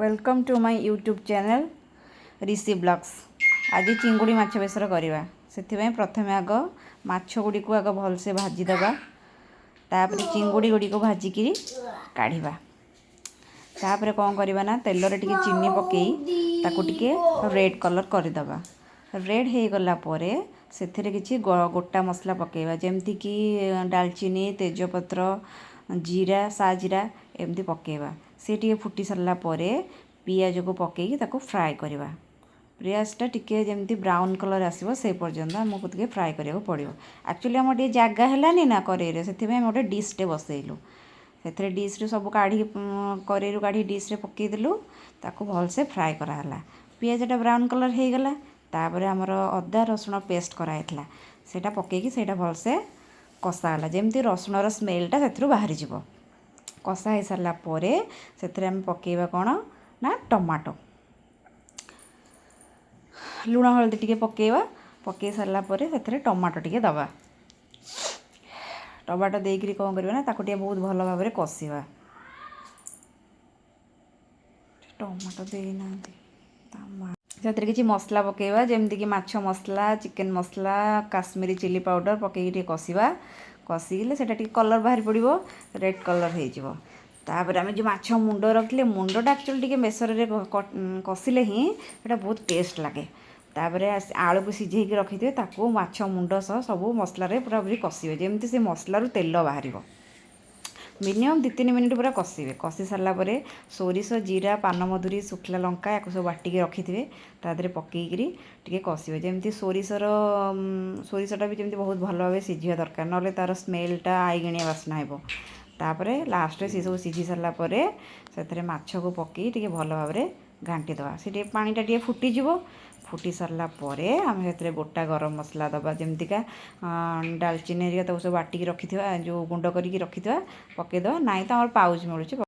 Welcome to my YouTube channel Rishi blogs. ଆଜି ଚିଙ୍ଗୁଡ଼ି ମାଛ ବେସର କରିବା। ସେଥିପାଇଁ ପ୍ରଥମେ ଆଗ ମାଛ ଗୁଡ଼ିକୁ ଆଗ ଭଲସେ ଭାଜିଦେବା, ତାପରେ ଚିଙ୍ଗୁଡ଼ି ଗୁଡ଼ିକୁ ଭାଜିକିରି କାଢ଼ିବା। ତାପରେ କ'ଣ କରିବା ନା, ତେଲରେ ଟିକେ ଚିନି ପକାଇ ତାକୁ ଟିକେ ରେଡ଼୍ କଲର୍ କରିଦେବା। ରେଡ଼୍ ହେଇଗଲା ପରେ ସେଥିରେ କିଛି ଗୋଟା ମସଲା ପକାଇବା, ଯେମିତିକି ଡାଲଚିନି, ତେଜପତ୍ର, ଜିରା, ସାଜିରା ଏମିତି ପକାଇବା। ସେ ଟିକେ ଫୁଟି ସାରିଲା ପରେ ପିଆଜକୁ ପକାଇକି ତାକୁ ଫ୍ରାଏ କରିବା। ପିଆଜଟା ଟିକେ ଯେମିତି ବ୍ରାଉନ୍ କଲର୍ ଆସିବ, ସେ ପର୍ଯ୍ୟନ୍ତ ଆମକୁ ଟିକେ ଫ୍ରାଏ କରିବାକୁ ପଡ଼ିବ। ଆକ୍ଚୁଆଲି ଆମର ଟିକେ ଜାଗା ହେଲାନି ନା କରେଇରେ, ସେଥିପାଇଁ ଆମେ ଗୋଟେ ଡିଶ୍ଟେ ବସେଇଲୁ। ସେଥିରେ ଡିଶ୍ରୁ ସବୁ କାଢ଼ିକି, କରେଇରୁ କାଢ଼ି ଡିଶ୍ରେ ପକାଇଦେଲୁ। ତାକୁ ଭଲସେ ଫ୍ରାଏ କରାହେଲା। ପିଆଜଟା ବ୍ରାଉନ୍ କଲର୍ ହେଇଗଲା। ତାପରେ ଆମର ଅଦା ରସୁଣ ପେଷ୍ଟ କରାହେଇଥିଲା, ସେଇଟା ପକାଇକି ସେଇଟା ଭଲସେ କଷା ହେଲା, ଯେମିତି ରସୁଣର ସ୍ମେଲ୍ଟା ସେଥିରୁ ବାହାରିଯିବ। କଷା ହେଇସାରିଲା ପରେ ସେଥିରେ ଆମେ ପକାଇବା କ'ଣ ନା ଟମାଟୋ, ଲୁଣ, ହଳଦୀ ଟିକେ ପକାଇବା। ପକାଇ ସାରିଲା ପରେ ସେଥିରେ ଟମାଟୋ ଟିକେ ଦେବା। ଟମାଟୋ ଦେଇକିରି କ'ଣ କରିବା ନା, ତାକୁ ଟିକେ ବହୁତ ଭଲ ଭାବରେ କଷିବା। ଟମାଟୋ ଦେଇନାହାନ୍ତି ତା ମା। ସେଥିରେ କିଛି ମସଲା ପକାଇବା, ଯେମିତିକି ମାଛ ମସଲା, ଚିକେନ୍ ମସଲା, କାଶ୍ମୀରୀ ଚିଲି ପାଉଡ଼ର ପକାଇକି ଟିକେ କଷିବା। କଷିଲେ ସେଇଟା ଟିକେ କଲର୍ ବାହାରି ପଡ଼ିବ, ରେଡ଼୍ କଲର୍ ହେଇଯିବ। ତାପରେ ଆମେ ଯେଉଁ ମାଛ ମୁଣ୍ଡ ରଖିଲେ, ମୁଣ୍ଡଟା ଆକ୍ଚୁଆଲି ଟିକେ ବେସରରେ କଷିଲେ ହିଁ ସେଇଟା ବହୁତ ଟେଷ୍ଟ ଲାଗେ। ତାପରେ ଆଳୁକୁ ସିଝେଇକି ରଖିଥିବେ, ତାକୁ ମାଛ ମୁଣ୍ଡ ସହ ସବୁ ମସଲାରେ ପୁରାପୁରି କଷିବେ, ଯେମିତି ସେ ମସଲାରୁ ତେଲ ବାହାରିବ। ମିନିମମ୍ 2-3 ମିନିଟ୍ ପୁରା କଷିବେ। କଷି ସାରିଲା ପରେ ସୋରିଷ, ଜିରା, ପାନମଧୁରୀ, ଶୁଖିଲା ଲଙ୍କା ୟାକୁ ସବୁ ବାଟିକି ରଖିଥିବେ, ତା ଦେହରେ ପକାଇକିରି ଟିକେ କଷିବେ। ଯେମିତି ସୋରିଷଟା ବି ଯେମିତି ବହୁତ ଭଲ ଭାବେ ସିଝିବା ଦରକାର, ନହେଲେ ତା'ର ସ୍ମେଲ୍ଟା ଆଇଗିଣିଆ ବାସ୍ନା ହେବ। ତାପରେ ଲାଷ୍ଟରେ ସେସବୁ ସିଝି ସାରିଲା ପରେ ସେଥିରେ ମାଛକୁ ପକାଇ ଟିକେ ଭଲ ଭାବରେ ଘାଣ୍ଟି ଦେବା। ସେ ଟିକେ ପାଣିଟା ଟିକେ ଫୁଟିଯିବ। ଫୁଟି ସାରିଲା ପରେ ଆମେ ସେଥିରେ ଗୋଟା ଗରମ ମସଲା ଦେବା, ଯେମିତିକା ଡାଲଚିନି ହେରିକା, ତାକୁ ସବୁ ବାଟିକି ରଖିଥିବା, ଯେଉଁ ଗୁଣ୍ଡ କରିକି ରଖିଥିବା, ପକାଇଦେବା। ନାଇଁ ତ ଆମର ପାଉଚ୍ ମିଳୁଛି।